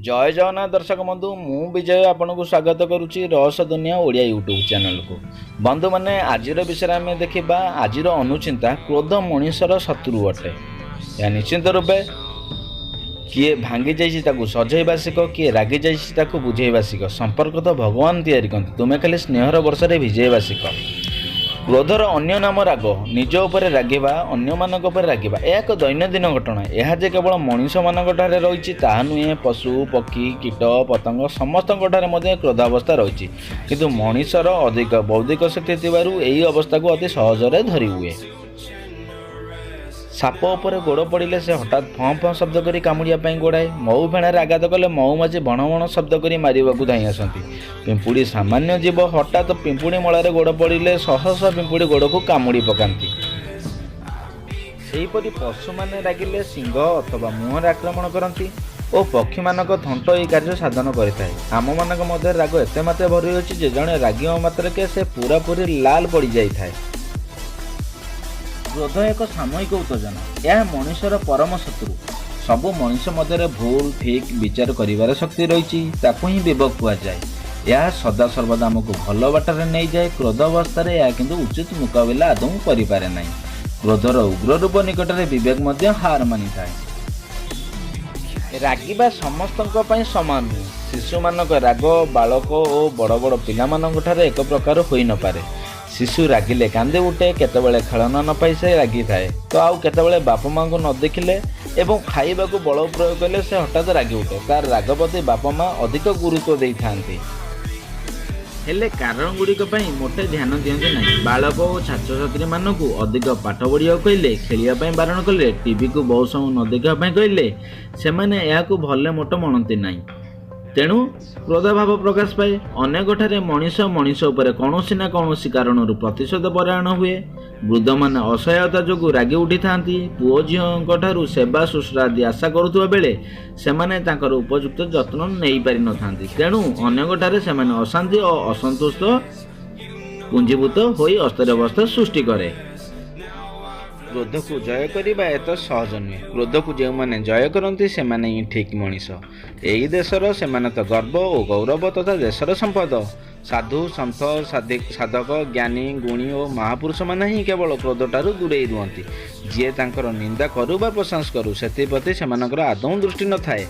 ଜୟ ଜଗନ୍ନାଥ ଦର୍ଶକ ବନ୍ଧୁ, ମୁଁ ବିଜୟ ଆପଣଙ୍କୁ ସ୍ୱାଗତ କରୁଛି ରହସ୍ୟ ଦୁନିଆ ଓଡ଼ିଆ ୟୁଟ୍ୟୁବ୍ ଚ୍ୟାନେଲକୁ। ବନ୍ଧୁମାନେ, ଆଜିର ବିଷୟରେ ଆମେ ଦେଖିବା ଆଜିର ଅନୁଚିନ୍ତା। କ୍ରୋଧ ମଣିଷର ଶତ୍ରୁ ଅଟେ, ଏହା ନିଶ୍ଚିନ୍ତ ରୂପେ। କିଏ ଭାଙ୍ଗି ଯାଇଛି ତାକୁ ସଜେଇବା ଶିଖ, କିଏ ରାଗି ଯାଇଛି ତାକୁ ବୁଝେଇବା ଶିଖ। ସମ୍ପର୍କ ତ ଭଗବାନ ତିଆରି କରନ୍ତି, ତୁମେ ଖାଲି ସ୍ନେହର ବର୍ଷାରେ ଭିଜେଇବା ଶିଖ। କ୍ରୋଧର ଅନ୍ୟ ନାମ ରାଗ। ନିଜ ଉପରେ ରାଗିବା, ଅନ୍ୟମାନଙ୍କ ଉପରେ ରାଗିବା ଏହା ଏକ ଦୈନନ୍ଦିନ ଘଟଣା। ଏହା ଯେ କେବଳ ମଣିଷମାନଙ୍କ ଠାରେ ରହିଛି ତାହା ନୁହେଁ, ପଶୁ ପକ୍ଷୀ କୀଟ ପତଙ୍ଗ ସମସ୍ତଙ୍କ ଠାରେ ମଧ୍ୟ କ୍ରୋଧାବସ୍ଥା ରହିଛି। କିନ୍ତୁ ମଣିଷର ଅଧିକ ବୌଦ୍ଧିକ ଶକ୍ତି ଥିବାରୁ ଏହି ଅବସ୍ଥାକୁ ଅତି ସହଜରେ ଧରି ହୁଏ। ସାପ ଉପରେ ଗୋଡ଼ ପଡ଼ିଲେ ସେ ହଠାତ୍ ଫଁ ଫଁ ଶବ୍ଦ କରି କାମୁଡ଼ିବା ପାଇଁ ଗୋଡ଼ାଏ। ମହୁ ଫେଣାରେ ଆଘାତ କଲେ ମହୁମାଛି ଭଣ ଭଣ ଶବ୍ଦ କରି ମାରିବାକୁ ଧାଇଁ ଆସନ୍ତି। ପିମ୍ପୁଡ଼ି ସାମାନ୍ୟ ଜୀବ, ହଠାତ୍ ପିମ୍ପୁଡ଼ି ମଳାରେ ଗୋଡ଼ ପଡ଼ିଲେ ଶହ ଶହ ପିମ୍ପୁଡ଼ି ଗୋଡ଼କୁ କାମୁଡ଼ି ପକାନ୍ତି। ସେହିପରି ପଶୁମାନେ ରାଗିଲେ ଶିଙ୍ଘ ଅଥବା ମୁହଁରେ ଆକ୍ରମଣ କରନ୍ତି ଓ ପକ୍ଷୀମାନଙ୍କ ଥଣ୍ଟ ଏହି କାର୍ଯ୍ୟ ସାଧନ କରିଥାଏ। ଆମମାନଙ୍କ ମଧ୍ୟରେ ରାଗ ଏତେ ମାତ୍ରାରେ ଭରି ଅଛି ଯେ ଜଣେ ରାଗିବା ମାତ୍ରକେ ସେ ପୁରାପୁରି ଲାଲ ପଡ଼ିଯାଇଥାଏ। କ୍ରୋଧ ଏକ ସାମୟିକ ଉତ୍ତେଜନା। ଏହା ମଣିଷର ପରମ ଶତ୍ରୁ। ସବୁ ମଣିଷ ମଧ୍ୟରେ ଭୁଲ ଠିକ୍ ବିଚାର କରିବାର ଶକ୍ତି ରହିଛି, ତାକୁ ହିଁ ବିବେକ କୁହାଯାଏ। ଏହା ସଦାସର୍ବଦା ଆମକୁ ଭଲ ବାଟରେ ନେଇଯାଏ। କ୍ରୋଧ ଅବସ୍ଥାରେ ଏହା କିନ୍ତୁ ଉଚିତ ମୁକାବିଲା ଆଦୌ କରିପାରେ ନାହିଁ। କ୍ରୋଧର ଉଗ୍ର ରୂପ ନିକଟରେ ବିବେକ ମଧ୍ୟ ହାର ମାନିଥାଏ। ରାଗିବା ସମସ୍ତଙ୍କ ପାଇଁ ସମାନ ନୁହେଁ। ଶିଶୁମାନଙ୍କ ରାଗ ବାଳକ ଓ ବଡ଼ ବଡ଼ ପିଲାମାନଙ୍କଠାରେ ଏକ ପ୍ରକାର ହୋଇନପାରେ। ଶିଶୁ ରାଗିଲେ କାନ୍ଦି ଉଠେ। କେତେବେଳେ ଖେଳନା ନ ପାଇ ସେ ରାଗିଥାଏ ତ ଆଉ କେତେବେଳେ ବାପା ମାଆଙ୍କୁ ନ ଦେଖିଲେ ଏବଂ ଖାଇବାକୁ ବଳ ପ୍ରୟୋଗ କଲେ ସେ ହଠାତ୍ ରାଗି ଉଠେ। ତାର ରାଗ ପ୍ରତି ବାପା ମା ଅଧିକ ଗୁରୁତ୍ୱ ଦେଇଥାନ୍ତି, ହେଲେ କାରଣ ଗୁଡ଼ିକ ପାଇଁ ମୋଟେ ଧ୍ୟାନ ଦିଅନ୍ତି ନାହିଁ। ବାଳକ ଓ ଛାତ୍ରଛାତ୍ରୀମାନଙ୍କୁ ଅଧିକ ପାଠ ପଢ଼ିବାକୁ କହିଲେ, ଖେଳିବା ପାଇଁ ବାରଣ କଲେ, ଟିଭିକୁ ବହୁ ସମୟ ନ ଦେଖିବା ପାଇଁ କହିଲେ ସେମାନେ ଏହାକୁ ଭଲେ ମୋଟ ମଣନ୍ତି ନାହିଁ। ତେଣୁ କ୍ରୋଧଭାବ ପ୍ରକାଶ ପାଏ। ଅନେକଠାରେ ମଣିଷ ମଣିଷ ଉପରେ କୌଣସି ନା କୌଣସି କାରଣରୁ ପ୍ରତିଶୋଧ ପରାୟଣ ହୁଏ। ବୃଦ୍ଧମାନେ ଅସହାୟତା ଯୋଗୁଁ ରାଗି ଉଠିଥାନ୍ତି। ପୁଅ ଝିଅଙ୍କ ଠାରୁ ସେବା ଶୁଶ୍ରୂଷା ଆଦି ଆଶା କରୁଥିବା ବେଳେ ସେମାନେ ତାଙ୍କର ଉପଯୁକ୍ତ ଯତ୍ନ ନେଇପାରିନଥାନ୍ତି। ତେଣୁ ଅନେକଠାରେ ସେମାନେ ଅଶାନ୍ତି ଓ ଅସନ୍ତୋଷ ପୁଞ୍ଜୀଭୂତ ହୋଇ ଅସ୍ଥିର ଅବସ୍ଥା ସୃଷ୍ଟି କରେ। କ୍ରୋଧକୁ ଜୟ କରିବା ଏତେ ସହଜ ନୁହେଁ। କ୍ରୋଧକୁ ଯେଉଁମାନେ ଜୟ କରନ୍ତି, ସେମାନେ ହିଁ ଠିକ୍ ମଣିଷ। ଏହି ଦେଶର ସେମାନେ ତ ଗର୍ବ ଓ ଗୌରବ ତଥା ଦେଶର ସମ୍ପଦ। ସାଧୁ ସନ୍ଥ, ସାଧକ, ଜ୍ଞାନୀ, ଗୁଣୀ ଓ ମହାପୁରୁଷମାନେ ହିଁ କେବଳ କ୍ରୋଧଠାରୁ ଦୂରେଇ ରୁହନ୍ତି। ଯିଏ ତାଙ୍କର ନିନ୍ଦା କରୁ ବା ପ୍ରଶଂସା କରୁ, ସେଥିପ୍ରତି ସେମାନଙ୍କର ଆଦୌ ଦୃଷ୍ଟି ନଥାଏ।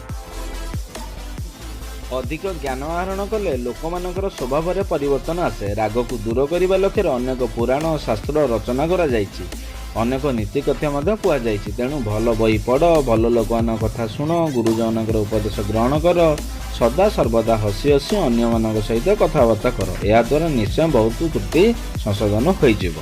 ଅଧିକ ଜ୍ଞାନ ଆହରଣ କଲେ ଲୋକମାନଙ୍କର ସ୍ୱଭାବରେ ପରିବର୍ତ୍ତନ ଆସେ। ରାଗକୁ ଦୂର କରିବା ଲକ୍ଷ୍ୟରେ ଅନେକ ପୁରାଣ ଓ ଶାସ୍ତ୍ର ରଚନା କରାଯାଇଛି। ଅନେକ ନୀତି କଥା ମଧ୍ୟ କୁହାଯାଇଛି। ତେଣୁ ଭଲ ବହି ପଢ଼, ଭଲ ଲୋକମାନଙ୍କ କଥା ଶୁଣ, ଗୁରୁଜନଙ୍କର ଉପଦେଶ ଗ୍ରହଣ କର, ସଦା ସର୍ବଦା ହସି ହସି ଅନ୍ୟମାନଙ୍କ ସହିତ କଥାବାର୍ତ୍ତା କର। ଏହାଦ୍ୱାରା ନିଶ୍ଚୟ ବହୁତ ତ୍ରୁଟି ସଂଶୋଧନ ହୋଇଯିବ।